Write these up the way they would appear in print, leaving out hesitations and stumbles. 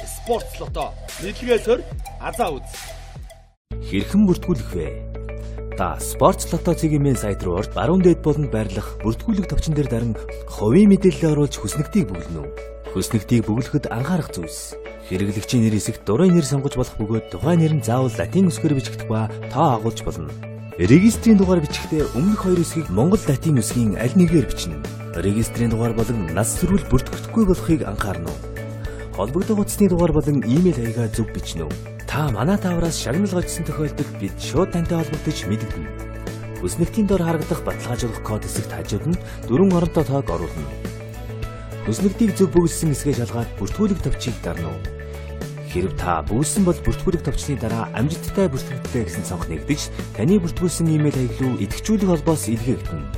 Sports Lotto. Нийтлэгээ сор, азаа үз. Хэрхэн бүртгүүлэх вэ? Та Sports Lotto цэгийн сайт руу орж баруун дээд болонд байрлах бүртгүүлэх товчон дээр даран хувийн мэдээлэл оруулж хүснэгтийг бөглөнө. Хүснэгтийг бөглөхөд анхаарах зүйлс. Хэрэглэгчийн нэр хэсэгт дурын нэр сонгож болох бөгөөд тухайн нэр нь заавал латин үсгээр бичигдэх ба тоо агуулж болно. Регистрийн дугаар бичихдээ өмнөх хоёр үсгийг монгол латин үсгийн аль нэгээр бичнэ. Регистрийн дугаар болон нас сүрвэл бүртгэгдэхгүй болохыг анхаарна уу? Холбогдох утасны дугаар болон имэйл хаягаа зөв бичнэ үү? Та манай таавраас шагнал гожсон тохиолдолд бид шууд тантай холбогдож мэдэгдэнэ. Хүснэгтийн дор харагдах баталгаажуулах код хэсэгт хажууд нь 4 оронтой тоог оруулна. Хүснэгтийг зөв бөглөсөн хэсгээ шалгаад бүртгүүлэх товчийг дарна уу? Хэрв та бөглөсөн бол бүртгүүлэх товчны дараа амжилттай бүртгэгдлээ гэсэн цонх нэгдэж таны бүртгүүлсэн имэйл хаяг руу идэвхжүүлэх холбоос илгээгдэнэ.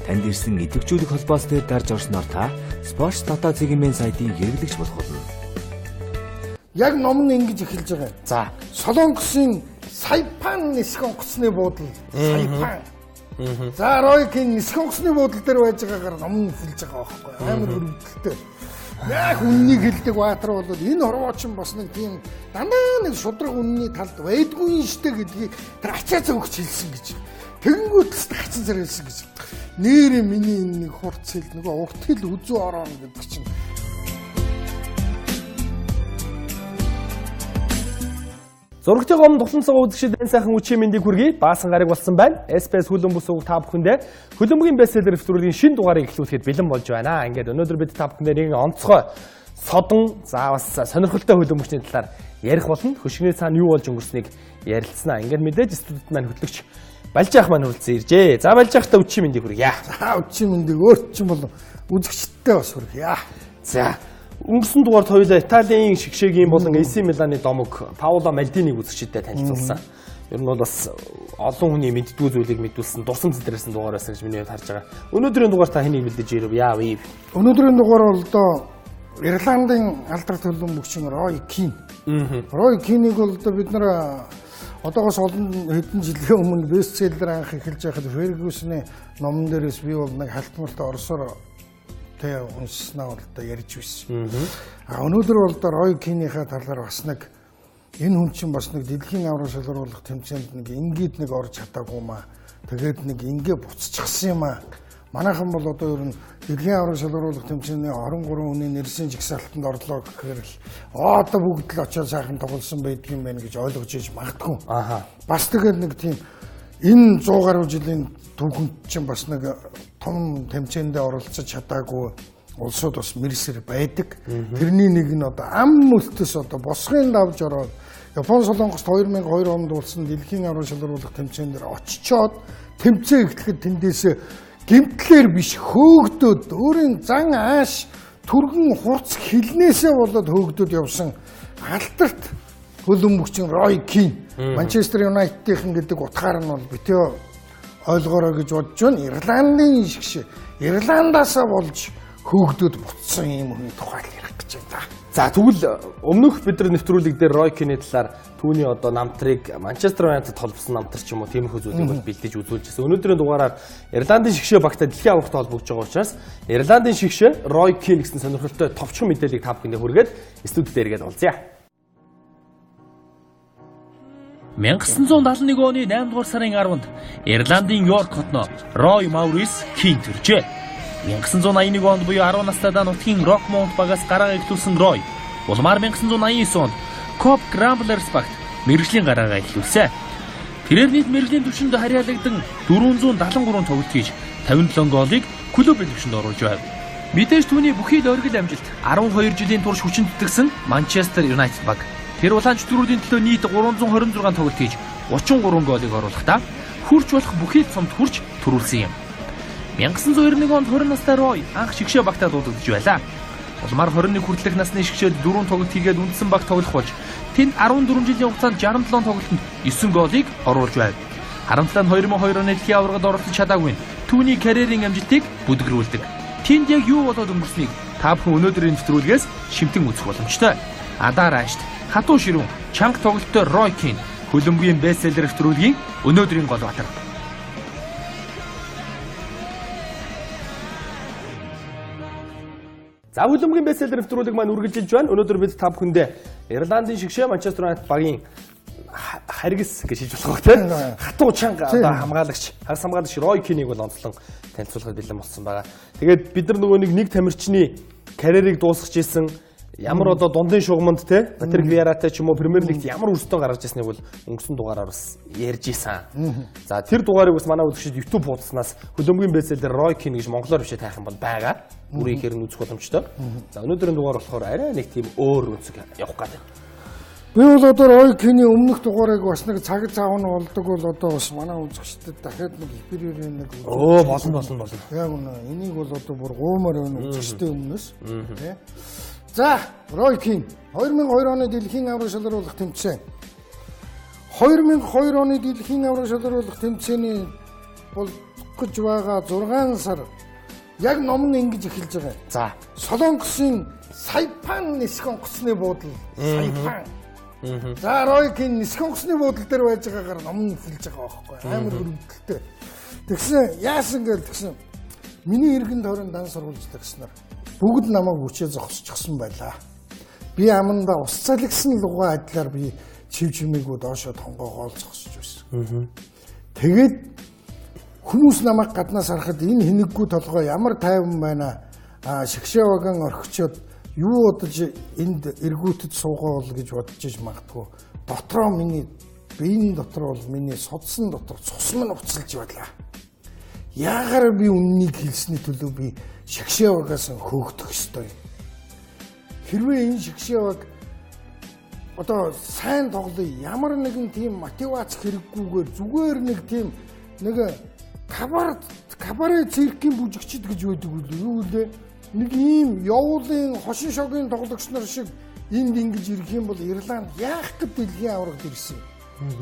Танд ирсэн идэвхжүүлэх холбоос дээр дарж орсноор та Sports Lotto цэгийн сайтын хэрэглэгч болох болно. Яг ном нь ингэж эхэлж байгаа. За, Солонгосын Сайпан нисэх онгоцны буудал. Сайпан. За, Рой Кин нисэх онгоцны буудал дээр байж байгаагаар ном нь эхэлж байгаа байхгүй. Амар өрөвдөлттэй. Яг үннийг хэлдэг баатар бол энэ хорвоочин бас нэг тийм дандаа нэг шудраг үнний талд байдгүй юм штэ гэдгийг тэр ачаа зөөгч хэлсэн гэж. Тэгэнгүүт л хачин зэрэлсэн гэж. Нэр миний энэ нэг хурц хэл нөгөө урт хэл үзүү орооно гэдэг чинь. Зурагтын гом тулан цугаа үзэгчид энэ сайхан үчийн мэндийг хүргэе. Баасан гараг болсон байна. SPS хөлбөмбөг сувг та бүхэндээ хөлбөмбөгийн бестселлер нэвтрүүлгийн шинэ дугаарыг эхлүүлэхэд бэлэн болж байна. Ингээд өнөөдөр бид та бүхэндээ нэгэн онцгой содон за бас сонирхолтой хөлбөмбөгчний талаар ярих болно. Хөшигний цаана юу болж өнгөрснийг ярилцсанаа. Ингээд мэдээж студид маань хөтлөгч Балжаах маань хүрэлцэн иржээ. За Балжаахтай үчийн мэндийг хүргье. За үчийн мэндийг өөрт чинь бол үзэгчдтэй бас хүргье. За өнгөрсөн дугаард хоёулаа Италийн шигшээгийн болон AC Миланы домог Паоло Мальдинийг үзэгчдэд танилцуулсан. Ер нь бол бас олон хүний мэддгүй зүйлийг мэдүүлсэн, дурсам зэдэрсэн дугаар байсан гэж миний хувьд харж байгаа. Өнөөдрийн дугаар та хэнийг бэлдэж ирэв? Яав ийм? Өнөөдрийн дугаар бол одоо Ирландын алдарт хөлбөмбөгчин Рой Кин. Рой Кинийг бол одоо бид нар одоогоос олон хэдэн жилийн өмнө бестселлер анх эхэлж байхад Фергюсны номон дээрээс би бол нэг халтмалт орсоор тэ уншснаа бол одоо ярьж байсан. А өнөөдөр бол одоо Рой Кинийхээ талаар бас нэг энэ хүн чинь бас нэг дэлхийн аврал шалгаруулах тэмцээнд нэг ингээд нэг орж чадаагүй маа. Тэгээд нэг ингээ буцчихсан юм аа. Манайхан бол одоо ер нь дэлхийн аврал шалгаруулах тэмцээний 23 хүний нэрсийн жагсаалтанд орлоо гэхээр л одоо бүгд л очиод сайхан тоглосон байдгийн байх гэж ойлгож иж магадгүй. Аха. Бас тэгээд нэг тийм энэ 100 гаруй жилийн түүхэнд чинь бас нэг том тэмцээндээ оролцож чадаагүй улсууд бас мэрсэр байдаг. Тэрний нэг нь одоо ам мөлтөс одоо босгын давж ороод Япон Солонгост 2002 онд болсон дэлхийн аврал шалгаруулах тэмцээн дээр очичоод тэмцээн эхлэхэд тэндээс гэмтлэр биш хөөгдөөд өөрийн зан ааш түргэн хурц хилнээсээ болоод хөөгдөөд явсан алдарт хөлбөмбөгчин Рой Кин. Манчестер Юнайтедийн гэдэг утгаар нь бол битээ ойлгоорой гэж бодож байна. Ирландын шигш Ирландаасаа болж хөөгдөөд буцсан юм хүний тухай ярих гэж байна. За тэгвэл өмнөх бид нар нэвтрүүлэг дээр Рой Киний талаар түүний одоо намтрыг Манчестер Юнайтед холбосон намтар ч юм уу тиймэрхүү зүйлийг бол бэлдэж үзүүлж байсан. Өнөөдрийн дугаараар Ирландын шигшээ багтаа дэлхийн аврагт холбогдож байгаа учраас Ирландын шигшээ Рой Кин гэсэн сонирхолтой товчхон мэдээллийг та бүхэндээ хүргээд студид дээр иргээд уулзъя. 1971 оны 8 дугаар сарын 10-нд Ирландын Йорк хотноо Рой Маурис Кин төржээ. 1981 онд буюу 10 настайдаа нутгийн Рокмонт багаас гараа эхлүүлсэн Рой улмаар 1989 онд Коп Грамблерс багт мэргэжлийн гараагаа эхлүүлсэн. Тэрээр нийт мэргэжлийн түвшинд харьяалагдан 473 тоглолт хийж 57 голыг клубын түвшинд оруулж байв. Мэдээж түүний бүхий л оргил амжилт 12 жилийн турш хүчин зүтгэсэн Манчестер Юнайтед баг. Тэр улаан чөтгөрүүдийн төлөө нийт 326 тоглолт хийж 33 голыг оруулахдаа хурц болох бүхий л цомд хурц төрүүлсэн юм. 1991 онд 20 настай Рой анх шигшээ багтаа дуудагдж байлаа. Улмаар 21 хүртэлх насны шигшээд 4 тоглолт хийгээд үндсэн баг тоглох болж тэнд 14 жилийн хугацаанд 67 тоглолтод 9 голыг оруулж байв. Харамсалтай нь 2002 оны дэлхийн аваргад оролцож чадаагүй нь түүний карьерийн амжилтыг бүдгэрүүлдэг. Тэнд яг юу болоод өнгөрснийг та бүхэн өнөөдрийн нэвтрүүлгээс шимтэн үзэх боломжтой. Адаар аашт хатуу ширүүн чанга тоглолттой Рой Кин хөлбөмбөгийн бестселлер нэвтрүүлгийн өнөөдрийн гол баатар. За хөлбөмбөгийн бестселлер нэвтрүүлэг маань үргэлжилж байна. Өнөөдөр бид та бүхэндээ Ирландын шигшээ Манчестер Юнайтед багийн харгас гэж хэлж болох тийм хатуу чанга одоо хамгаалагч, хагас хамгаалагч Рой Кинийг бол онцлон танилцуулахад бэлэн болсон байгаа. Тэгээд бид нар нөгөө нэг тамирчны карьерийг дуусгаж исэн ямар одоо дундын шугамд те Патрик Виаратай ч юм уу Премьер Лигт ямар өрсөлдөөн гаргаж ирснийг бол өнгөрсөн дугаараар бас ярьж исэн. За тэр дугаарыг бас манай үзэгчид YouTube хуудаснаас хөлбөмбөгийн бестселлер Рой Кин гэж монголоор бичээд хайх юм бол байгаа. Бүрийн ихээр нь үзэх боломжтой. За өнөөдрийн дугаар болохоор арай нэг тийм өөр өнцөг явах гэдэг. Би бол одоо Рой Кины өмнөх дугаарыг бас нэг цаг зав нь болдог бол одоо бас манай үзэгчдэд дахиад нэг эфирээр нэг болно. Яг үнэ. Энийг бол одоо бүр гуймаар байна үзэгчдийн өмнөөс тий. За Рой Кин 2002 оны дэлхийн аварга шалгаруулах тэмцээн. 2002 оны дэлхийн аварга шалгаруулах тэмцээний болох гэж байгаа 6 сар яг ном нь ингэж эхэлж байгаа. За Солонгосын Сайпан нисэх онгоцны буудал. Сайпан. За Рой Кин нисэх онгоцны буудал дээр байж байгаагаар ном нь эхэлж байгаа байхгүй амар өрөвдөлттэй. Тэгсэн яасан гээл тэгсэн миний эргэн тойрон дан сургуулжлагч нар бүгд намайг хүчээ зогсчихсон байлаа. Би амандаа ус залгисан лугаа адилаар би чив чимээгүй доошо тонгоогоол зогсож байсан. Тэгээд хүмүүс намайг гаднаас харахад энэ хинэггүй толгой ямар тайван байна. Шигшээ ваган орхичод юу бодож энд эргүүтэд суугаавал гэж бодож иж магадгүй. Дотроо миний биеийн дотор бол миний судсан дотор цус минь уцалж байлаа. Яагаар би үннийг хэлсний төлөө би шигшээ вагаас хөөгдөх ёстой юм. Хэрвээ энэ шигшээ ваг одоо сайн тоглоё ямар нэгэн тийм мотивац хэрэггүйгээр зүгээр нэг тийм нэг кабаре циркийн бүжигчд гэж байдаг үлээ. Юу үлээ? Нэг ийм явуулын хошин шогийн тоглогч нар шиг энд ингэж ирэх юм бол Ирланд яах гэж дэлхийн аваргад ирсэн юм?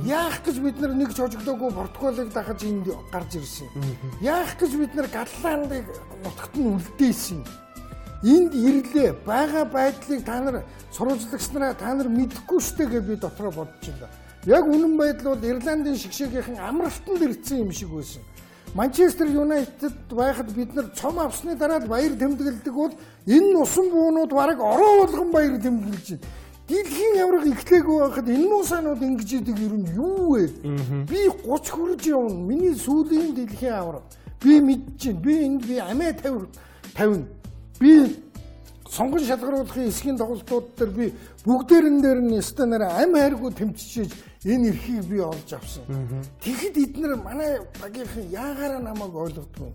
Яах гэж бид нар нэг ч хожигдоогүй Португалыг дагаж энд гарч ирсэн юм? Яах гэж бид нар Голландыг нутагт нь үлдээсэн юм? Энд ирлээ байгаа байдлыг та нар сурвалжлагч нараа та нар мэдэхгүй штэ гэж би дотроо бодож байна. Яг үнэн байдал бол Ирландын шигшээгийнхэн амралтанд ирсэн юм шиг байсан. Манчестер Юнайтед байхад бид нар цом авсны дараа л баяр тэмдэглэдэг бол энэ усан буунууд бараг ороо болгон баяр тэмдэглэж байна. Дэлхийн аварга эхлээгүй байхад энэ муу сайнууд ингэж идэг ер нь юу вэ? Би 30 хүрж явна. Миний сүүлийн дэлхийн аварга. Би мэдэж байна. Би энд би амиа тавина. Би сонгон шалгаруулахын эсхийн тоглолтууд дээр би бүгдээрэн дээр нь ёстой нэрэ ам хайргүй тэмцэж энэ эрхийг би олж авсан. Тэгэхэд эднэр манай багийнхан яагаараа намайг ойлгодгүй.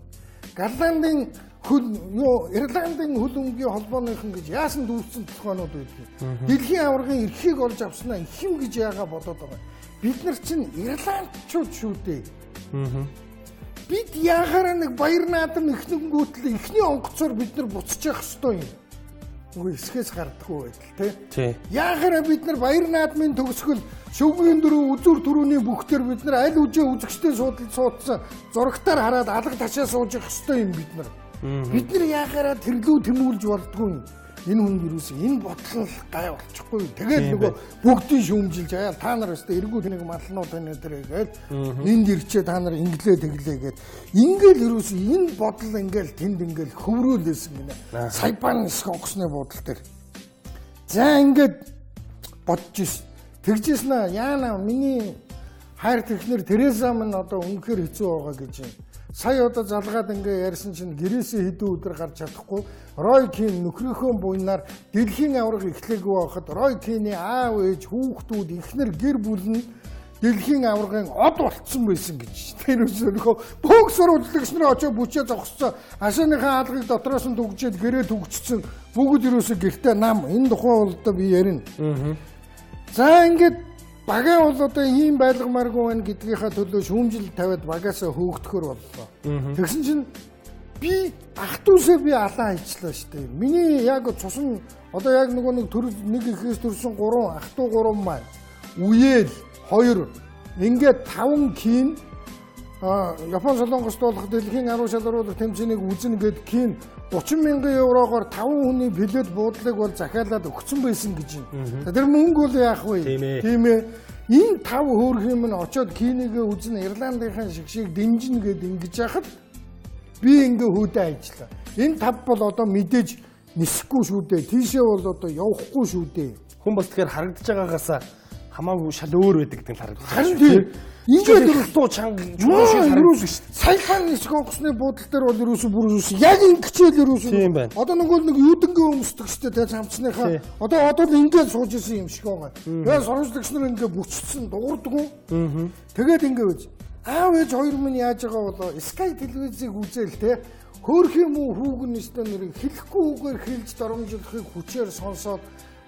Голландын хөл юу Ирландын хөл өмгийн холбооныхан гэж яасан дүүрсэн толгойнууд байдгийг. Дэлхийн аваргын эрхийг олж авснаа их юм гэж яагаа бодоод байгаа. Бид нар чинь ирландчууд шүү дээ. Бид яагаараа нэг баяр наадам эхнэнгүүтэл эхний онгоцоор бид нар буцаж явах ёстой юм. Үгүй эсхээс гардаггүй байдал тий. Яагаараа бид нар баяр наадмын төгсгөл шөвгийн дөрөв үзүр түрүүний бүхтэр бид нар аль үжээ үзэгчдийн суудалд суудсан зурагтаар хараад алга ташаа сууж явах ёстой юм бид нар. Бид нар яагаараа тэрлүү тэмүүлж болдгүй юм. Энэ хүн юусэн энэ бодлол гай болчихгүй. Тэгээд нөгөө бүгдийн шүүмжилж аяа та нар өстө эргүү тэнэг малнууд байна тэр гээл энд ирчээ та нар инглээ тэглээ гээд ингээл юусэн энэ бодол ингээл тэнд ингээл хөврөөлсэн гинэ. Сайпан нисэх онгоцны бодол дээр. За ингээд бодож ис. Тэгжсэн аа яана миний хайр тэрхнэр Тереза минь одоо үнэхээр хэцүү байгаа гэж юм. Сая одоо залгаад ингээ ярьсан чинь гэрээсээ хэдэн өдөр гарч чадахгүй Рой Кин нөхрийнхөө буйнаар дэлхийн аварга эхлээгүй байхад Рой Кины аав ээж хүүхдүүд эхнэр гэр бүл нь дэлхийн аваргын од болцсон байсан гэж. Тэр нөхөө бүх сурвалжлагч нар очоо бүчээ зогссон. Ашааныхаа хаалгыг дотроос нь түгжээд гэрээ түгжсэн. Бүгд юусоо гэртээ нам. Энэ тухай бол одоо би ярина. За ингээд багаа бол одоо ийм байлгамааргүй байна гэдгийнхаа төлөө шүүмжил тавиад багаасаа хөөгдөхөр боллоо. Тэгсэн чинь би ах дүүсээ би алаа хийчлээ шүү дээ. Миний яг цусан одоо яг нөгөө нэг төр нэг ихээс төрсэн 3 ах дүү 3 маань үеэл 2 ингээд 5 кин Япон Солонгост болох дэлхийн 10 шалгаруулах тэмцээнийг үзнэ гэд кин 30 мянган еврогоор 5 хүний билет буудлыг бол захиалаад өгсөн байсан гэж юм. Тэр мөнгө бол яах вэ? Тийм ээ. Энэ 5 хөөрхөн юм нь очоод Кинигээ үзнэ, Ирландынхаа шигшийг дэмжинэ гэд ингэж яхад би ингээ хүүдээ ажиллаа. Энэ 5 бол одоо мэдээж нисэхгүй шүү дээ. Тийшээ бол одоо явахгүй шүү дээ. Хүн бас тэгэхээр харагдаж байгаагаас хамаагүй шал өөр байдаг гэдэг нь харагдаж байна. Харин тийм. Ингээд хатуу чанга чулуу шиг харагдаж шүү дээ. Саяхан нисэх онгоцны буудлын дээр бол ерөөсөө бүр ерөөсөө яг ингэчээл ерөөсөө. Тийм байна. Одоо нөгөө нэг юудэнгээ өмсдөг шүү дээ, тэ самцныхаа. Одоо л ингээд сууж исэн юм шиг байгаа. Тэгээ сурвалжлагч нар ингээд бүчсэн дуурдгүү. Тэгээд ингээд үз. Аав ээж хоёр минь яаж байгаа болоо Sky телевизийг үзээл те. Хөөх юм уу хүүгэн өстө нэрийг хэлэхгүй үгээр хэлж доромжлохыг хүчээр сонсоод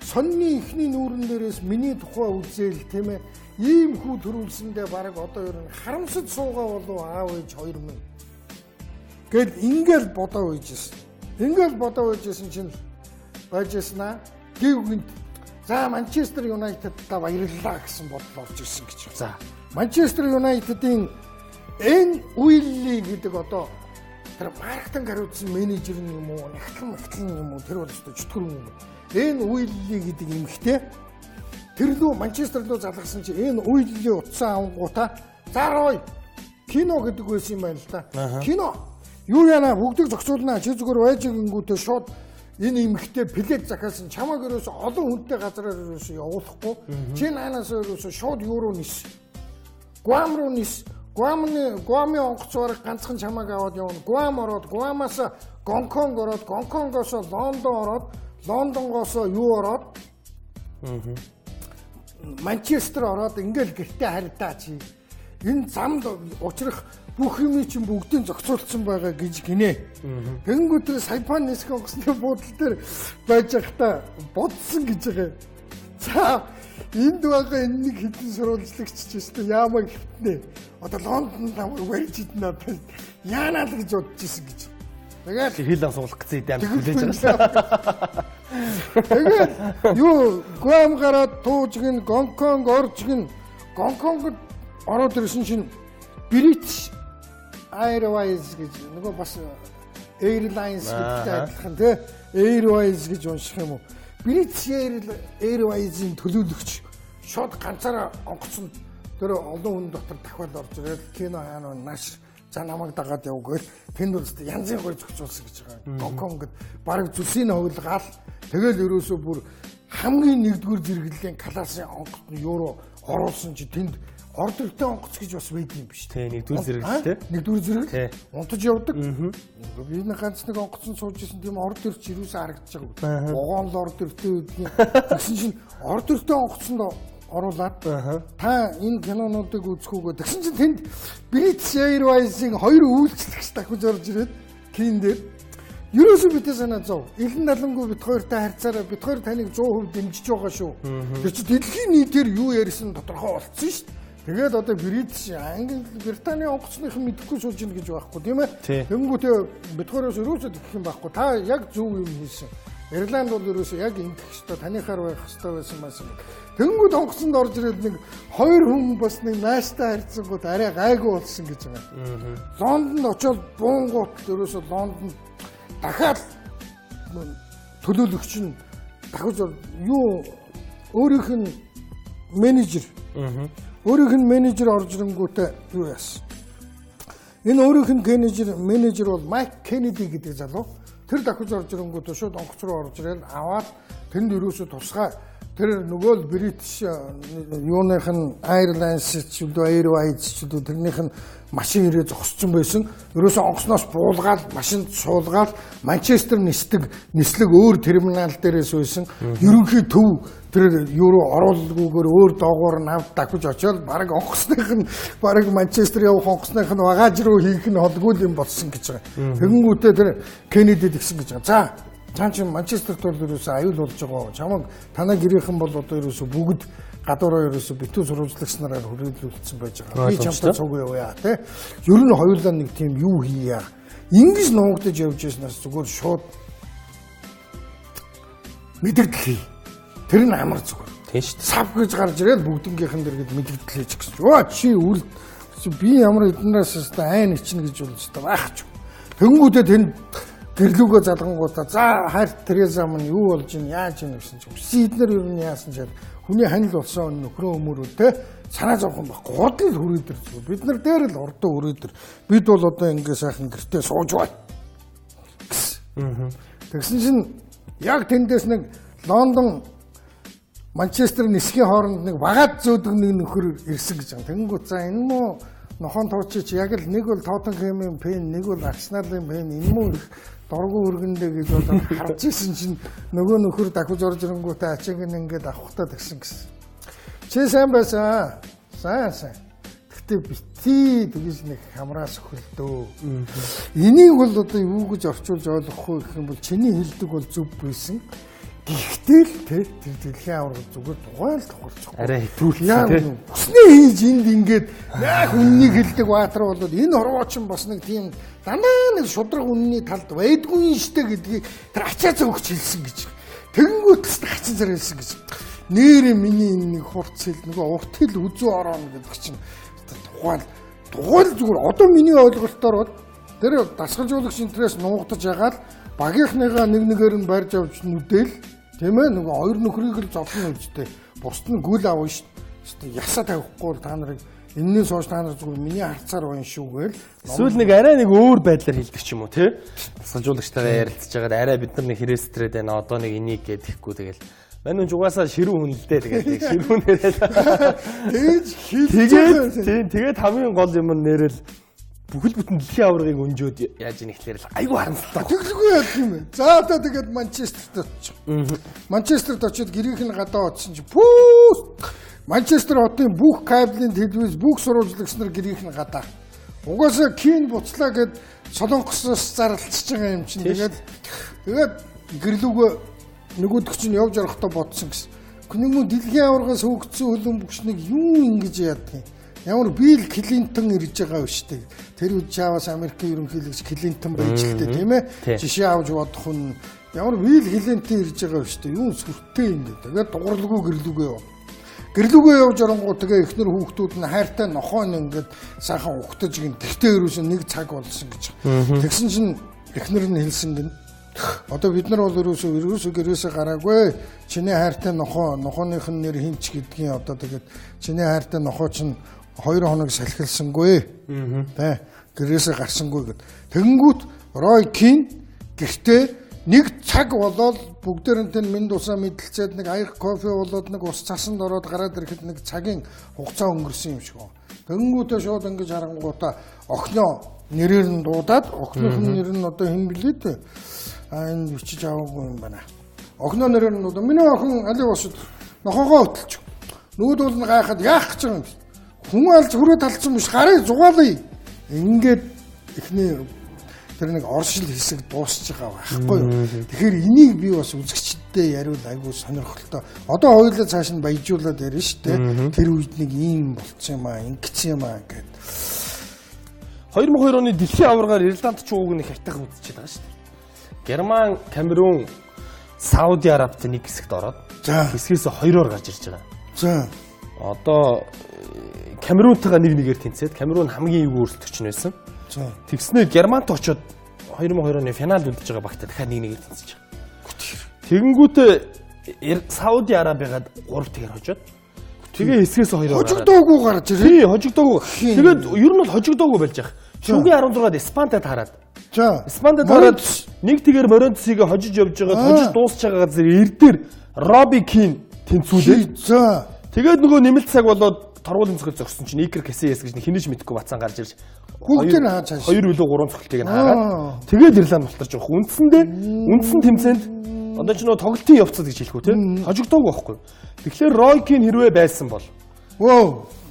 сонины эхний нүүрэн дээрээс миний тухай үзээл тийм ээ. Ийм хүү төрүүлсэндээ бараг одоо ер нь харамсаж суугаа болов аав ээж хоёр минь гэл ингээл бодоо үйжсэн. Ингээл бодоо үйжсэн чинь байж яснаа гів гинт за Манчестер Юнайтедта баярлалаа гэсэн бодол орж ирсэн гэж. За Манчестер Юнайтедийн Эн Уилли гэдэг одоо тэр маркетинг хариуцсан менежер нь юм уу, нягтлан юм уу, тэр бол өстой чөтгөр юм. Эн Уилли гэдэг эмэгтэй тэр лүү Манчестер руу залгасан чи энэ Уилли утсан авангуудаа за Рой кино гэдэг байсан юм байна л да. Кино юу яана бүгдийг зохицуулнаа чи зүгээр байж гингүүтээ шууд энэ эмэгтэй плед захиалсан чамайг ерөөсө олон хүнтэй газараар ерөөсө явуулахгүй чи наанаас ерөөсө шууд юу руу нис Гуам руу нис Гуамын онгоц бараг ганцхан чамайг аваад явна. Гуам ороод Гуамаас Гонконг ороод Гонконгоос Лондон ороод Лондонгоос юу ороод Манчестер ороод ингээл гэртээ харьдаа чи. Энэ замд учрах бүх юмыг чинь бүгдийг зохицуулсан байгаа гэж гинэ. Тэнгүүт тэр Сайпан нисэх онгоцны буудлын дээр байж байхдаа бодсон гэж байгаа. За энд байгаа энэ нэг хэдэн сурвалжлагч ч өстө яамаг хөвтнэ. Одоо Лондонд намайг барьж идэнэ одоо яанаа л гэж бодож исэн гэж. Тэгээд хэл ам суулгах гэсэн эд амт хүлээж байгаа шээ. Тэгээд юу Гуам гараад тууж гин Гонконг орж гин Гонконгод ороод ирсэн чинь British Airways гэж нөгөө бас Airlines гэдэгтэй адилхан тий Airways гэж унших юм уу? British Airways-ийн төлөөлөгч шууд ганцаараа онгоцонд тэр олон хүн дотор дахиад орж ирээд кино хаана нааш за намайг дагаад яв гээл тэнд бол янзын гой зохицуулсан гэж байгаа. Гонконгод бараг зүсийн хувилгаал тэгэл ерөөсөө бүр хамгийн нэгдүгээр зэрэглэлийн классын онгоц нь евро оруулсан чи тэнд ордертэй онгоц гэж бас байдаг юм биш. Тий, нэгдүгээр зэрэглэл тий. Нэгдүгээр зэрэглэл. Унтаж явдаг. Би нэг ганц нэг онгоцонд сууж исэн тийм ордер чи юусаа харагдаж байгаа. Вогоон л ордертэй байдгийн. Тэгсэн чинь ордертэй онгоцонд оруулаад та энэ кинонуудыг үзэх үгүй. Тэгсэн чинь тэнд British Airways-ийн хоёр үйлчлэгч дахиж орж ирээд кин дээр ерөөсөө битээ санаа зов. Илэн далангүй бит хоёртой харьцаараа бит хоёр таныг 100% дэмжиж байгаа шүү. Тэр чинь дэлхийн нийтээр юу ярьсан тодорхой болцсон шүү дээ. Тэгээд одоо British Англи Британий онгоцныхан мэдэхгүй сууж ийн гэж байхгүй тийм ээ. Тэнгүүтээ бит хоёроос ерөөсөө тэгэх юм байхгүй. Та яг зөв юм хийсэн. Ирланд бол ерөөсөө яг ингэх ёстой, таныхаар байх ёстой байсан байсан. Тэнгүүд онгоцонд орж ирээд нэг хоёр хүн бас нэг нааштай харьцангууд арай гайгүй болсон гэж байгаа. Лондонд очиод буунгуут ерөөсөө Лондонд дахиад төлөөлөгч нь дахиж юу өөрийнх нь менежер. Өөрийнх нь менежер орж ирэнгүүтээ юу яасан? Энэ өөрийнх нь менежер бол Майк Кеннеди гэдэг залуу. Тэр дахиж орж ирэнгүүтээ шууд онгоц руу орж ирээд аваад тэнд ерөөсөө тусгай тэр нөгөө л British юуных нь Airlines ч үү Airways ч үү тэрнийх нь машин ирээ зогссон байсан. Ерөөсөө онгоцноос буулгаад машинд суулгаад Манчестер нисдэг нислэг өөр терминал дээрээс байсан. Ерөнхий төв тэр юу руу оруулгүйгээр өөр доогуур нь авд дахиж очиод бараг онгоцных нь бараг Манчестер явах онгоцных нь багаж руу хийх нь холгүй юм болсон гэж байгаа. Тэгэнгүүтээ тэр Кеннеди тэгсэн гэж байгаа. За цаан чинь Манчестерт бол ерөөсөө аюул болж байгаа. Чамаг танаа гэрийнхэн бол одоо ерөөсөө бүгд гадуураа ерөөсөө битүү сурвалжлагч нараар хүрээлүүлсэн байж байгаа. Би чамтай цуг явъя тий. Ер нь хоёулаа нэг тийм юу хийя. Ингэж нуугдаж явж байснаас зүгээр шууд мэдэгдэл хий. Тэр нь амар зүгээр. Тийм шүү дээ. Сав гэж гарч ирээд бүгднгийнхэн дэр гээд мэдэгдэл хийж гисэн. Өө чи үл би ямар эднээс өстой айн ичнэ гэж бол өстой байх ч. Тэнгүүтээ тэнд гэрлүүгөө залгангуудаа за хайр Тереза минь юу болж ийн яаж ийн гэсэн чинь үсэн эднэр ер нь яасан чад хүний ханил болсон нөхрөө өмөрөө те санаа зовхон байхгүй худал хүрээдэр зүгээр бид нар дээр л урдаа хүрээдэр бид бол одоо ингээ сайхан гэртээ сууж бай гэсэн. Тэгсэн чинь Яг тэндээс нэг Лондон Манчестер нисхийн хооронд нэг вагаад зөөдөг нэг нөхөр ирсэн гэж байгаа. Тэнгүүт за энэ муу нохон туучич яг л нэг бол Тоттенхэмийн фэн, нэг бол Арсеналын фэн, энэ муу их доргу өргөндөө гэж бодоод харж исэн чинь нөгөө нөхөр дахиж орж ирэнгүүтээ ачиг нь ингээд авахтаа тэгсэн гэсэн. Чи сайн байсан. Сайн сайн. Тэгтээ бити тэгэж нэг хамраас хөлдөө. Энийг бол одоо юу гэж орчуулж ойлгох вэ гэх юм бол чиний хэлдэг бол зөв байсан. Гэхдээ л тэр дэлхийн аварга зүгээр тухайл тухалчихгүй. Арай хэтрүүлсэн тий. Хүснээ хийж энд ингээд яг үннийг хэлдэг баатар болоод энэ хорвоо ч бас нэг тийм дандаа нэг шудраг үнний талд байдгүй юм штэ гэдгийг тэр ачаа зөөгч хэлсэн гэж. Тэгэнгүүт л хачин зэрэг хэлсэн гэж. Нээрээ миний энэ нэг хурц хэл нөгөө урт хэл үзүү орооно гэдэг чинь тухайл зүгээр одоо миний ойлголтоор бол тэр дасгалжуулагч энтрээс нуугдаж ягаал багийнхныгаа нэг нэгээр нь барьж авч нүдэл тийм ээ нөгөө хоёр нөхрийг л зовлон өвчтэй бусд нь гүл авна шүү дээ. Ясаа тавихгүй та нарыг энэний сууж та нар зүгээр миний харцаар байна шүү гээл. Эсвэл нэг арай нэг өөр байдлаар хэлдэг ч юм уу тий. Дасгалжуулагчтайгаа ярилцж байгаад арай бид нар нэг хэрэгстрээд байна одоо нэг энийг гэдэхгүй тэгэл. Мань үн угаасаа ширүүн хүн л дээ тэгэл нэг ширүүн нэрэл. Тэгэж хэлж тийм тэгээд хамгийн гол юм нь нэрэл бүхэл бүтэн дэлхийн аваргыг өнжөөд яаж ийн ихлээр л айгүй харамсалтай. Тэглэгүй яах юм бэ? За одоо тэгээд Манчестерт очих. Манчестерт очиод гэрийнх нь гадаа очсон чи пүү Манчестер хотын бүх кабелийн телевиз, бүх сурвалжлагч нар гэрийнх нь гадаа. Угаасаа Кин буцлаа гэд Солонгосоос зарлцж байгаа юм чинь. Тэгээд гэрлүүгөө нөгөөдөг чинь явж орохдоо бодсон гэсэн. Нэг дэлхийн аваргаас хөөгдсөн хөлбөмбөгч нэг юу ингэж яадаг юм? Ямар Билл Клинтон ирж байгаа вэ штэ. Тэр үед чаавас Америкийн ерөнхийлөгч Клинтон байж л дээ тийм ээ. Жишээ авч бодох нь ямар Билл Клинтон ирж байгаа вэ штэ. Юу сүртэй юм бэ. Тэгээд дугарлгүй гэрлүүгээ яв. Гэрлүүгээ явж оронгуу тэгээ эхнэр хүүхдүүд нь хайртай нохоо нь ингээд сайхан угтаж гин. Тэгтээ ерөөсөн нэг цаг болсон гэж. Тэгсэн чинь эхнэр нь хэлсэн гин. Одоо бид нар бол ерөөсөө гэрээсээ гараагүй. Чиний хайртай нохоо, нохооных нь нэр хинч гэдгийг одоо тэгээд чиний хайртай нохоо чинь 2 хоног салхилсангүй. Тэ гэрээсээ гарсангүй гэд. Тэгэнгүүт Рой Кин гэртээ нэг цаг болоод бүгдээрэнтэй мэнд усаа мэдлцээд нэг аяг кофе болоод нэг ус цасанд ороод гараад ирэхэд нэг цагийн хугацаа өнгөрсөн юм шиг. Тэгэнгүүтээ шууд ингэж харангуутаа охиноо нэрээр нь дуудаад охиных нь нэр нь одоо хэн блээ дээ. А энэ бичиж аваагүй юм байна. Охиноо нэрээр нь дуудаа. Миний охин али босод нохоогоо хөтөлж. Нөгөөдөл нь гайхаад яах гэж байгаа юм бэ? Хүн алж хүрээ талцсан биш гарыг зугаалъя. Ингээд эхний тэр нэг оршил хэсэг дуусч байгаа байхгүй юу. Тэгэхээр энийг би бас үзэгчдэд яриул айгүй сонирхолтой. Одоо хоёулаа цааш нь баяжуулаад ярина шүү дээ. Тэр үед нэг ийм болцсон юм аа, ингэсэн юм аа гэд. 2002 оны дэлхийн аваргаар Ирланд ч ууг нэг хайтах үзчихэд байгаа шүү дээ. Герман, Камерун, Сауди Арабт нэг хэсэгт ороод хэсгээс хоёроор гарч ирж байгаа. За. Одоо Камерунтайгаа 1-1-ээр тэнцээд Камерун хамгийн эвгүй өрсөлдөгч нь байсан. Тэгснээр Германт очоод 2002 оны финал үлдэж байгаа багтаа дахиад 1-1-ээр тэнцэж байгаа. Тэгэнгүүтээ Сауди Арабигаад 3-1-ээр хожоод тэгээ хэсгээс 2-оор хожигдоогүй гарч ирээ. Тий, хожигдоогүй. Тэгээд ер нь бол хожигдоогүй болж байгаа. Шүгийн 16-ад Испантай таарад. За. Испантай таарад 1-1-ээр Морентсийг хожиж явж байгаад хожиж дуусч байгаа газар эрдээр Роби Кин тэнцүүлээд. За. Тэгээд нөгөө нэмэлт цаг болоод торгуулийн цогцол зогссон чинь Икер Касиас гэж хинэж мэдэхгүй бацаан гарч ирж бүгд нь хаа цааш 2 үлээ 3 цогцолтыг нь хаагаад тэгээд Ирланд мултарч явах. Үндсэндээ үндсэн тэмцээнд одоо ч нөгөө тоглолтын явцад гэж хэлэх үү те хожигдоогүй байхгүй. Тэгэхээр Рой Кин хэрвээ байсан бол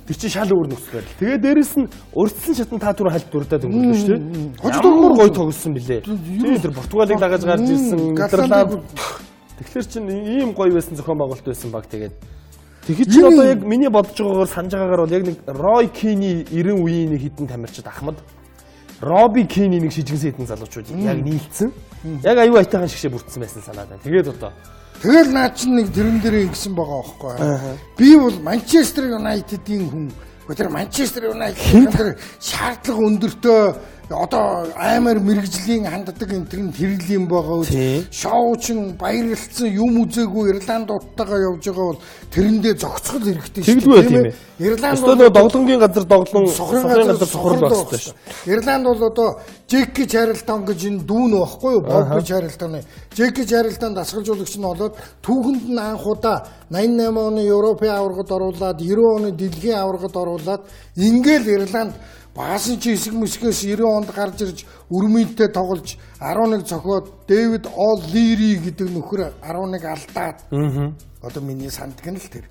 тэр чинь шал өөр нөхцөл байдал. Тэгээд дээрэс нь урьдчилан шатан та түрүү хальт дурдаад өнгөрлөө шүү дээ. Хожигдоогүй гоё тоглосон билээ. Тийм тэр Португалыг дагаж гарч ирсэн Нидерланд. Тэгэхээр чинь ийм гоё байсан зохион байгуулалт байсан баг тэгээд Тэгэхэд чи одоо яг миний бодож байгаагаар санаж байгаагаар бол яг нэг Рой Кини 90 үеийн нэг хідэн тамирчид Ахмад Роби Кини нэг шижгэнсэн хідэн залуучууд яг нийлцсэн. Яг аюу айтайхан шигшээ бүрдсэн байсан санаа байна. Тэгээд одоо тэгэл наа чин нэг тэрэн дээр ингэсэн байгаа байхгүй. Би бол Манчестер Юнайтедийн хүн. Гэхдээ тэр Манчестер Юнайтед тэр шаардлага өндөртөө Одоо аймаар мэрэгжлийн ханддаг энэ тэр нь тэрл юм байгаа үз. Шоу чин баярлалцсан юм үзээгүй Ирландуудтайгаа явж байгаа бол тэрэндээ зохицгол хэрэгтэй шүү дээ, тийм ээ. Ирланд бол доглонгийн газар доглон, сохрын газар сохрол байх хэрэгтэй шүү. Ирланд бол одоо Джеки Чарлтон гэж энэ дүүн байхгүй юу? Бобби Чарлтоны. Джеки Чарлтон дасгалжуулагч нь болоод түүхэнд нь анхудаа 88 оны Европын аваргад оруулаад 90 оны дэлхийн аваргад оруулаад ингээл Ирланд баасан чи хэсэг мэсгээс 90 онд гарч ирж өрмөнтэй тоглож 11 цохиод Дэвид О'Лири гэдэг нөхөр 11 алдаад. Одоо миний санддаг нь л тэр.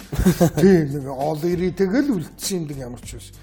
Тийм нэг О'Лири тэгэл үлдсэн юм ямар ч байсан.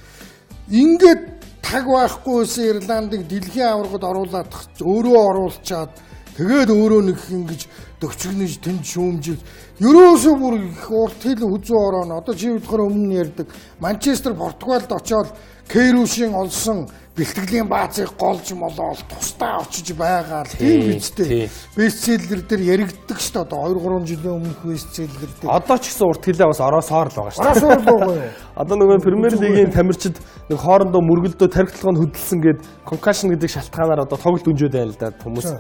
Ингээд таг байхгүй байсан Ирландыг дэлхийн аваргад оруулаад өөрөө оруулчаад тэгээд өөрөө нэг ингэж дөгчгөнөж тэнд шүүмжил ерөөсөө бүр их урт хил хүзүү орооно. Одоо чи болохоор өмнө ярьдаг Манчестер Португалд очиод Кейрушийн олсон бэлтгэлийн баазыг голж молоол тусдаа очиж байгаа л тийм үстэй. Бестселлер дээр яригддаг шүү дээ. Одоо 2 3 жилийн өмнөх бестселлер дээр. Одоо ч гэсэн урт хилээ бас ороосоор л байгаа шүү дээ. Ороосоор л байгаа юу? Одоо нөгөө Премьер лигийн тамирчид нэг хоорондоо мөргөлдөө тархитлогоо хөдөлсөн гээд concussion гэдэг шалтгаанаар одоо тоглолт өнжөөд байна л да хүмүүс.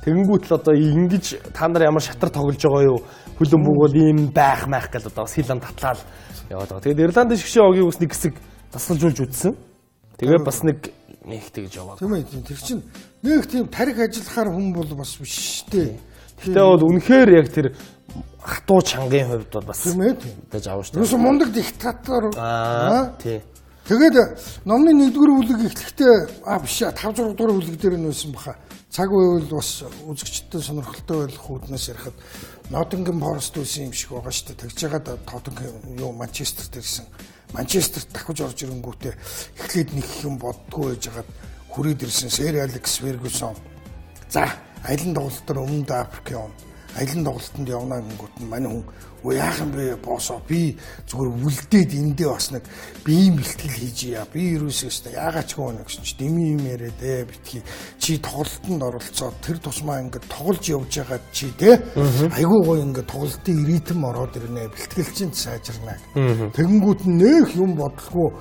Тэгэнгүүт л одоо ингэж та нар ямар шатар тоглож байгаа юу? Хөлбөмбөг бол ийм байх майх гэл одоо бас хил ам татлаа л яваад байгаа. Тэгээд Ирландын шгшээ огийн ус нэг хэсэг дасгалжуулж үзсэн. Тэгээ бас нэг тэгж яваа. Тийм ээ. Тэр чинь нэг тийм тарих ажиллахаар хүн бол бас биш шүү дээ. Гэтэ бол үнэхээр яг тэр хатуу чангын хувьд бол бас тийм ээ. Дэж авна шүү дээ. Юусэн мундаг диктатор. Аа тий. Тэгээд номны 1-р бүлэг эхлэхдээ биш 5 6 дугаар бүлэг дээр нь байсан баха. Цаг үеэл бас үзэгчдэд сонирхолтой байх үүднээс ярихад Nottingham Forest байсан юм шиг байгаа шүү дээ. Тэгж жагаад Tottenham юу Манчестерт ирсэн. Манчестерт дахиж орж ирэнгүүтээ эхлээд нэг юм боддгоо байж хагаад хүрээд ирсэн Сэр Алекс Фергюсон. За, аялан тоглолтоор өмнөд Африк явна. Аялан тоглолтод явна гэнгүүт нь мань хүн өө яах юм бэ боосоо би зүгээр үлдээд эндээ бас нэг биеийн бэлтгэл хийж яа. Би ерөөсөө өстой яагаад ч гоо гэсэн чи дими юм яриад битгий чи тоглолтод оролцоод тэр тусмаа ингээд тоглож явж байгаад чи те айгүй гоё ингээд тоглолтын ритм ороод ирнэ, бэлтгэл чинь сайжирна. Тэгэнгүүт нь нэх юм бодлого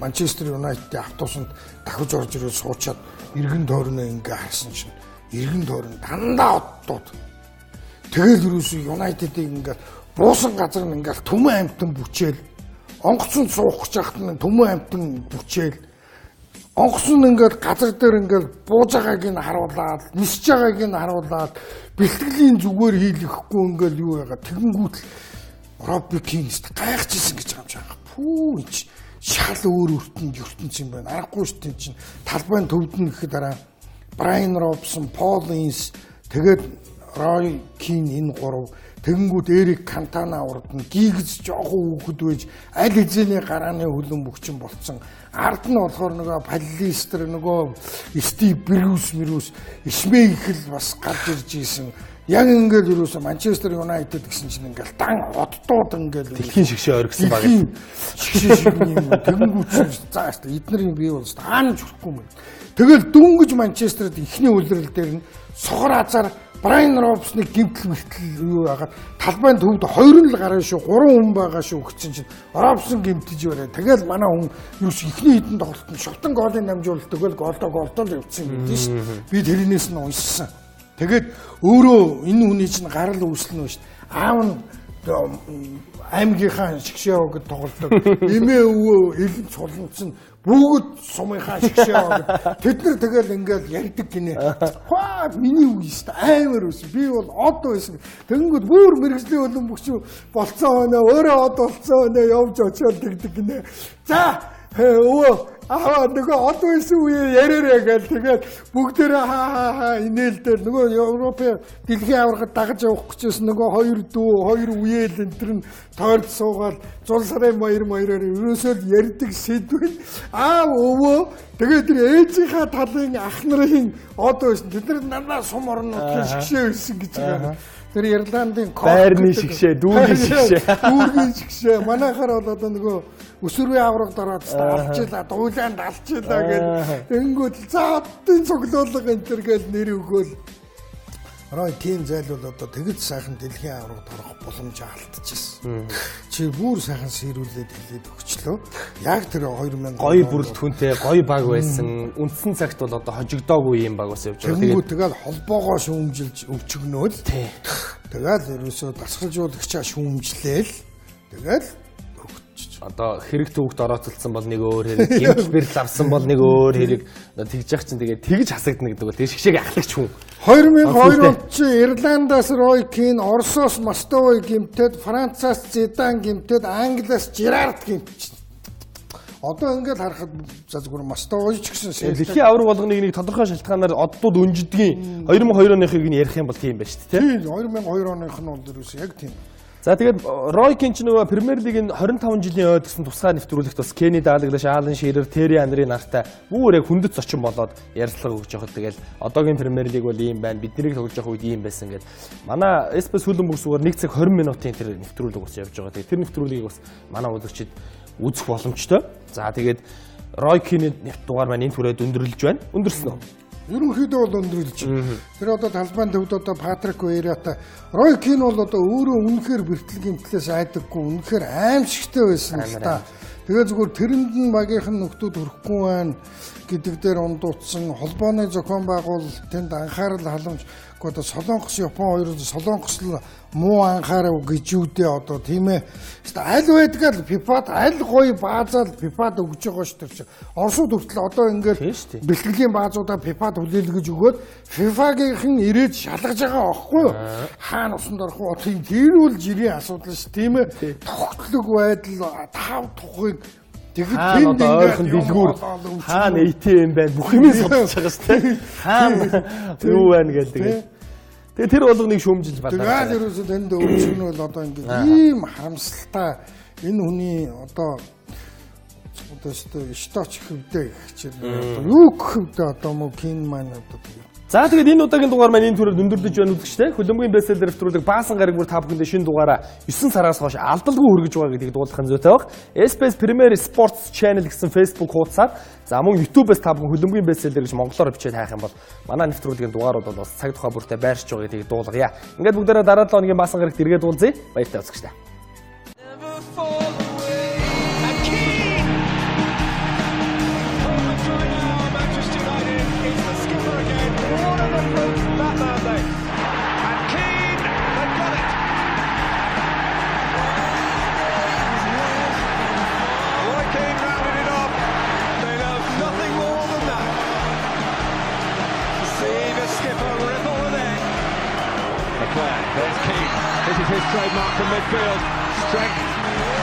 Манчестер Юнайтедийн автобусанд дахиж орж ирээд суучаад эргэн тойрноо ингээ харсан чинь эргэн тойрон дандаа оддууд. Тэгэл ерөөсөө Юнайтедийг ингээд буусан газар нь ингээл түмэн амтан бүчээл, онгоцон суух гэж хахад нь түмэн амтан бүчээл, онгоцон ингээд газар дээр ингээд бууж байгааг нь харуулад, нисэж байгааг нь харуулад, бэлтгэлийн зүгээр хийлгэхгүй ингээл юу яагаад тэгэнгүүт л Робби Кинст гайхажсэн гэж байгаа юм чагаа. Пүү чи шал өөр ертөнц юм байна. Аргагүй шүү дээ чинь талбайн төвд нь гэхэд дараа Брайан Робсон, Пол Инс, тэгээд Рой Кин энэ гурав, тэгэнгүүт Эрик Кантана урд нь гигз жоохон хүүхэд байж аль хэзээний гарааны хөлбөмбөгчин болцсон. Ард нь болохоор нөгөө Паллистер, нөгөө Стив Брюс, Мрюс, Шмейхел бас гарч ирж исэн. Яг ингээл ерөөсөө Манчестер Юнайтед гэсэн чинь ингээл дан оддууд ингээл дэлхийн шигшээ оргисон баг. Шигшээ шиг юм. Тэгэнгүүт чинь зааш эднэрийн бий бол таанж хүрэхгүй юм. Тэгэл дөнгөж Манчестерд эхний үлрэл дээр нь сохор азар Брайан Робсныг гимтэл мэртэл юу яагаад талбайн төвд хоёр нь л гарна шүү, гурван хүн байгаа шүү гэсэн чинь Робсон гимтэж барай. Тэгэл манай хүн юус эхний хэдэн тоглолтод шовтон голын дамжуулалт өгөөл голдоо л явцсан юм гэдэг шүү. Би тэрнээс нь уншсан. Тэгээд өөрөө энэ хүний чинь гарал үүсэл нь шүү. Аав нь аймгийнхаа шгшээ гэд тоглодог. Эмээ өвөө элэн цуланцсан бүгд сумынхаа шгшээ гэд. Тэд нар тэгэл ингээл ярьдаг гинэ. Хаа миний үе шүү дээ. Амар үс. Би бол од байсан. Тэнгүүд бүр мэрэгжлийн хөлбөмбөгч болцсон байна. Өөрөө од болцсон байна. Явж очиод тэгдэг гинэ. За өвөө аа нөгөө од байсан үе яриараа гээл тэгээд бүгдээрээ хаа хаа хаа инээл дээр нөгөө Европын дэлхийн аваргад дагаж явах гэжсэн нөгөө хоёр дүү хоёр үеэл энэ төр нь тойрд суугаад зул сарын баяр маяраар ерөөсөө л ярьдаг сэдвэн аа өвөө тэгээд тэр ээжийнхаа талын ах нарын од байсан тэд нар дандаа сум орон нутгийн шгшээ байсан гэж байгаа. Тэр Ирландын байрны шгшээ, дүүргийн шгшээ, дүүргийн шгшээ. Манайхаар бол одоо нөгөө өсвөрийн аврагд ороод алчилаа, дуулаанд алчилаа гэл тэгэнгүүт за оддын цуглуулга энэ төр гэл нэр өгөөл. Рой Кин зайлвал одоо тэгж сайхан дэлхийн аваргад орох боломж алдчихсан. Чи бүр сайхан сэрүүлээд хэлээд өгчлөө. Яг тэр 2000 гоё бүрэлдэхүүнтэй гоё баг байсан. Үндсэн цагт бол одоо хожигдоогүй юм баг бас явж байгаа. Тэгээд тэгэл холбоогоо шүүмжилж өвчгнөөл. Тэгэл ерөөсөө дасгалжуулагчаа шүүмжлээл. Тэгэл одоо хэрэг төвөгт орооцолдсон бол нэг өөр хэрэг, гэмтэл бэрэл авсан бол нэг өөр хэрэг. Тэгж яах чинь тэгээд тэгж хасагдана гэдэг бол тэр шигшээг ахлагч хүн. 2002 онд чи Ирландаас Рой Кин, Оросоос Мостовой гэмтээд, Францаас Зидан гэмтээд, Англиас Жерард гэмтчихсэн. Одоо ингээд харахад за зүгээр Мостовой ч гэсэн дэлхийн аварга болгоныг нэг тодорхой шалтгаанаар оддууд өнжидгийн 2002 оныхыг нь ярих юм бол тийм байна шүү дээ. Тийм 2002 оных нь бол ерөөсөө яг тийм. За тэгээд Рой Кин ч нөгөө Премьер Лигийн 25 жилийн ойд гэсэн тусгай нэвтрүүлэгт бас Кенни Далглиш, Алан Ширер, Терри Анри нартай бүр яг хүндэт зочин болоод ярилцлага өгч явахад тэгэл одоогийн Премьер Лиг бол ийм байна. Биднийг тоглож явах үед ийм байсан гэд. Манай SPS хөлбөмбөг сугаар 1 цаг 20 минутын тэр нэвтрүүлэг бас явж байгаа. Тэгээд тэр нэвтрүүлгийг бас манай үзэгчид үзэх боломжтой. За тэгээд Рой Кины нэвт дугаар маань энэ түрээд өндөрлөж байна. Өндөрсөн үү? Ерөнхийдөө бол өндөрлөж. Тэр одоо талбайн төвд одоо Патрик Вейратай Рой Кин бол одоо өөрөө үнэхээр бэртэл гэмтлээс айдаггүй, үнэхээр аимшигтай байсан л та. Тэгээ зүгээр тэрэнд нь багийнх нь нөхдүүд өрөхгүй байна гэдэг дээр ундууцсан холбооны зохион байгуулалт тэнд анхаарал халамж одоо Солонгос, Япон хоёр Солонгос л муу анхаарав гэж юудээ одоо тийм ээ. Аль байдгаа л FIFA-д аль гоё баазаа л FIFA-д өгж байгаа шүү дээ. Оросууд хүртэл одоо ингээд бэлтгэлийн баазуудаа FIFA-д хүлээлгэж өгөөд FIFA-гийнхэн ирээд шалгаж байгаа аахгүй юу? Хаана усанд орох вэ? Тийм тэр үл жирийн асуудал шүү тийм ээ. Тогтлог байдал тав тухыг тэгэхэд тэнд ойрхон дэлгүүр хаана ATM байна бүх юм судалж байгаа шүү дээ. Хаана юу байна гэдэг. Тэгээд тэр болгоныг шүүмжилж балаа. Тэгээд ерөөсөө тэнд өвчгөн бол одоо ингээд ийм харамсалтай энэ хүний одоо өстой шточ хөвдөө гэх чинь юу хөвдөө одоо мө кин маань одоо тэгээд. За тэгээд энэ удаагийн дугаар маань энэ түрээр өндөрлөж байна үзэгчтэй. Хөлбөмбөгийн бестселлер нэвтрүүлэг Баасан гараг бүр та бүхэндээ шинэ дугаараа 9 сараас хойш алдалгүй хүргэж байгаа гэдгийг дуулах нь зүйтэй баг. SPS Premier Sports Channel гэсэн Facebook хуудасаар за мөн YouTube-ээс та бүхэн хөлбөмбөгийн бестселлер гэж монголоор бичээд хайх юм бол манай нэвтрүүлгийн дугаарууд бол бас цаг тухай бүртээ байршиж байгаа гэдгийг дуулгая. Ингээд бүгдээрээ дараа 7 хоногийн Баасан гарагт эргээд уулзъя. Баяртай үзэгчтэй. There's Keane. This is his trademark from midfield. Strength.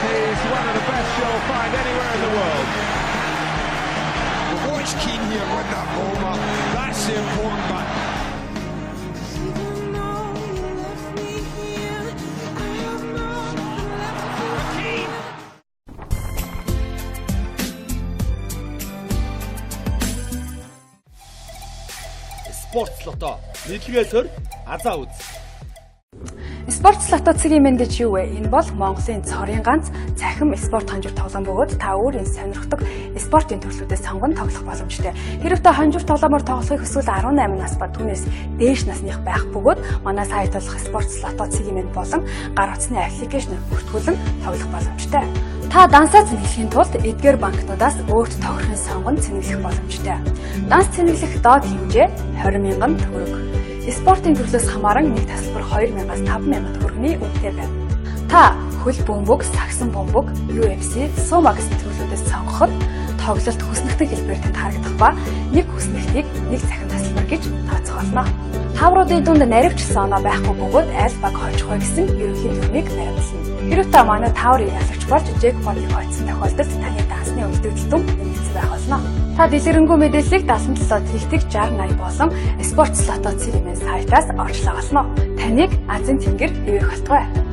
He's one of the best you'll find anywhere in the world. Watch Keane here win that ball up. That's the important bit. Спорт лото. Нийтлэгээ сөр азаа үз. Спорт лото цэгийн мэн гэж юу вэ? Энэ бол Монголын цорын ганц цахим спорт хонжир тоглоом бөгөөд та өөрийн сонирхдаг спортын төрлүүдээс сонгон тоглох боломжтой. Хэрв та хонжир тоглоомоор тоглохыг хүсвэл 18 нас ба түүнээс дээш насных байх бөгөөд манай сайт болох спорт лото цэгийн мэн болон гар утасны аппликейшнээр бүртгүүлэн тоглох боломжтой. Та дансаа цэнэглэхийн тулд эдгээр банкнуудаас өөрт тохирхон сонгон цэнэглэх боломжтой. Данс цэнэглэх доод хэмжээ 20 мянган төгрөг. Спортын төрлөөс хамааран нэг тасалбар 2000-аас 5000 төгрөгийн үнэтэй байв. Та хөл бөмбөг, сагсан бөмбөг, UFC, сумо гэсэн төрлүүдээс сонгоход тоглолт хүснэгтэй хэлбэрээр танд харагдах ба нэг хүснэгтийг нэг цахим тасалбар гэж тооцоолно. Тавруудын дунд наривчлсан оноо байхгүй бөгөөд аль баг хожих вэ гэсэн ерөнхий дүрмийг баримтлана. Хэрв та манай таврын ялагч болж джекпотыг хоцсон тохиолдолд таны дансны үлдэгдэл дүн нэмэгдсэн байх болно. Та дэлгэрэнгүй мэдээллийг 77 тэгтэг 60 80 болон Sports Lotto цэгийн сайтаас орчлоо болно. Таныг Азийн тэнгэр ивэх болтугай.